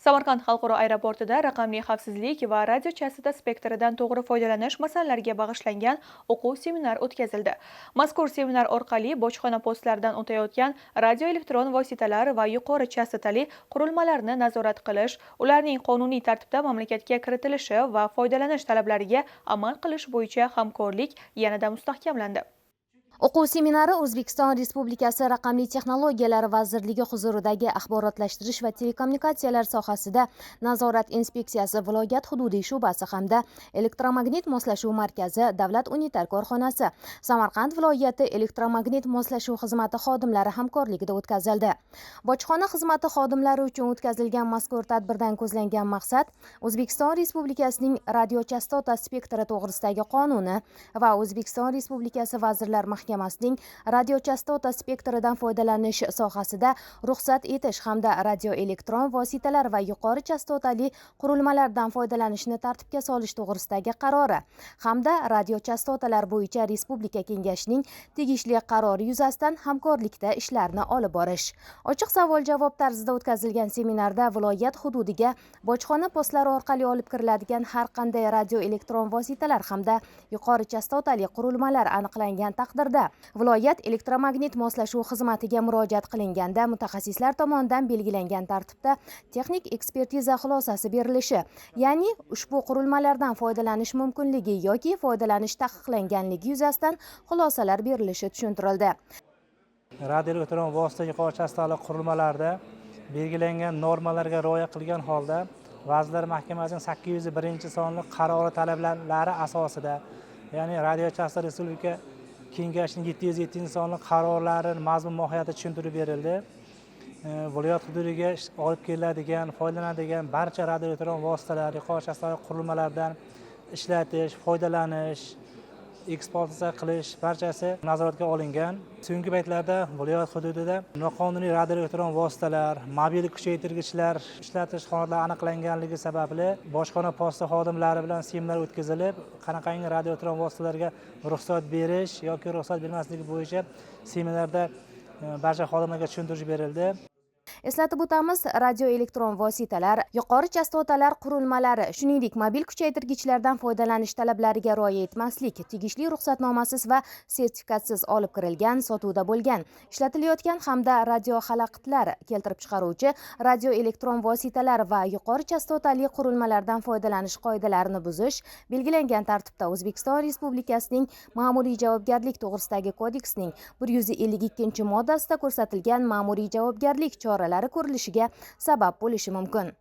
Samarqand xalqaro aeroportida raqamli xavfsizlik va radiochastota spektridan to'g'ri foydalanish masalalariga bag'ishlangan o'quv seminar o'tkazildi. Mazkur seminar orqali bojxona postlaridan o'tayotgan radioelektron vositalar va yuqori chastotali qurilmalarni nazorat qilish, ularning qonuniy tartibda mamlakatga kiritilishi va foydalanish talablariga amal qilish bo'yicha hamkorlik yanada mustahkamlandi. O'quv seminari O'zbekiston Respublikasi Raqamli texnologiyalar vazirligi huzuridagi Axborotlashtirish va telekommunikatsiyalar sohasida nazorat inspeksiyasi viloyat hududiy shu'basi hamda Elektromagnit moslashuv markazi davlat unitar korxonasi Samarqand viloyati elektromagnit moslashuv xizmati xodimlari hamkorligida o'tkazildi. Bojxona xizmati xodimlari uchun o'tkazilgan mazkur tadbirdan ko'zlangan maqsad O'zbekiston Respublikasining radiochastota spektri to'g'risidagi qonuni va O'zbekiston Respublikasi Vazirlar Mahkamasining radiochastota spektridan foydalanish sohasida ruxsat etish hamda radioelektron vositalar va yuqori chastotali qurilmalardan foydalanishni tartibga solish to'g'risidagi qarori hamda radiochastotalar bo'yicha Respublika Kengashining tegishli qarori yuzasidan hamkorlikda ishlarni olib borish. Ochiq savol-javob tarzida o'tkazilgan seminarda viloyat hududiga bojxona postlari orqali olib kiriladigan har qanday radioelektron vositalar hamda yuqori chastotali qurilmalar aniqlangan taqdirda viloyat elektromagnit moslashuv xizmatiga murojaat qilinganda mutaxassislar tomonidan belgilangan tartibda texnik ekspertiza xulosasi berilishi, ya'ni ushbu qurilmalardan foydalanish mumkinligi yoki foydalanish taqiqlanganligi yuzasidan xulosalar berilishi tushuntirildi. Radioelektron vosita, yuqori chastotali qurilmalarda belgilangan normalarga rioya qilgan holda Vazirlar Mahkamasining 801-sonli qarori talablari asosida, ya'ni radiochastota Respublika Kengashining 707-sonli qarorlari mazmun mohiyati tushuntirib berildi. Viloyat hududiga olib kelinadigan, foydalanadigan barcha radioelektron vositalar, yuqori chastotali qurilmalardan ishlatish, foydalanish, ekspluatatsiya qilish barchasi nazoratga olingan. So'nggi paytlarda viloyat hududida noqonuniy radioelektron vositalar, mobil kuchaytirgichlar ishlatish holatlari aniqlanganligi sababli bojxona posti xodimlari bilan seminar o'tkazilib, qanaqangi radioelektron vositalarga ruxsat berish yoki ruxsat bermasligi bo'yicha seminarda barcha xodimlarga tushuntirish berildi. Eslatib o'tamiz, radioelektron vositalar, yuqori chastotalar qurilmalari, shuningdek, mobil kuchaytirgichlardan foydalanish talablariga rioya etmaslik, tegishli ruxsatnomasiz va sertifikatsiz olib kirilgan, sotuvda bo'lgan, ishlatilayotgan hamda radioxalaqitlar keltirib chiqaruvchi radioelektron vositalar va yuqori chastotali qurilmalardan foydalanish qoidalarini buzish belgilangan tartibda O'zbekiston Respublikasining Ma'muriy javobgarlik to'g'risidagi kodeksning 152-moddasida ko'rsatilgan ma'muriy javobgarlik choralari ko'rilishiga sabab bo'lishi mumkin.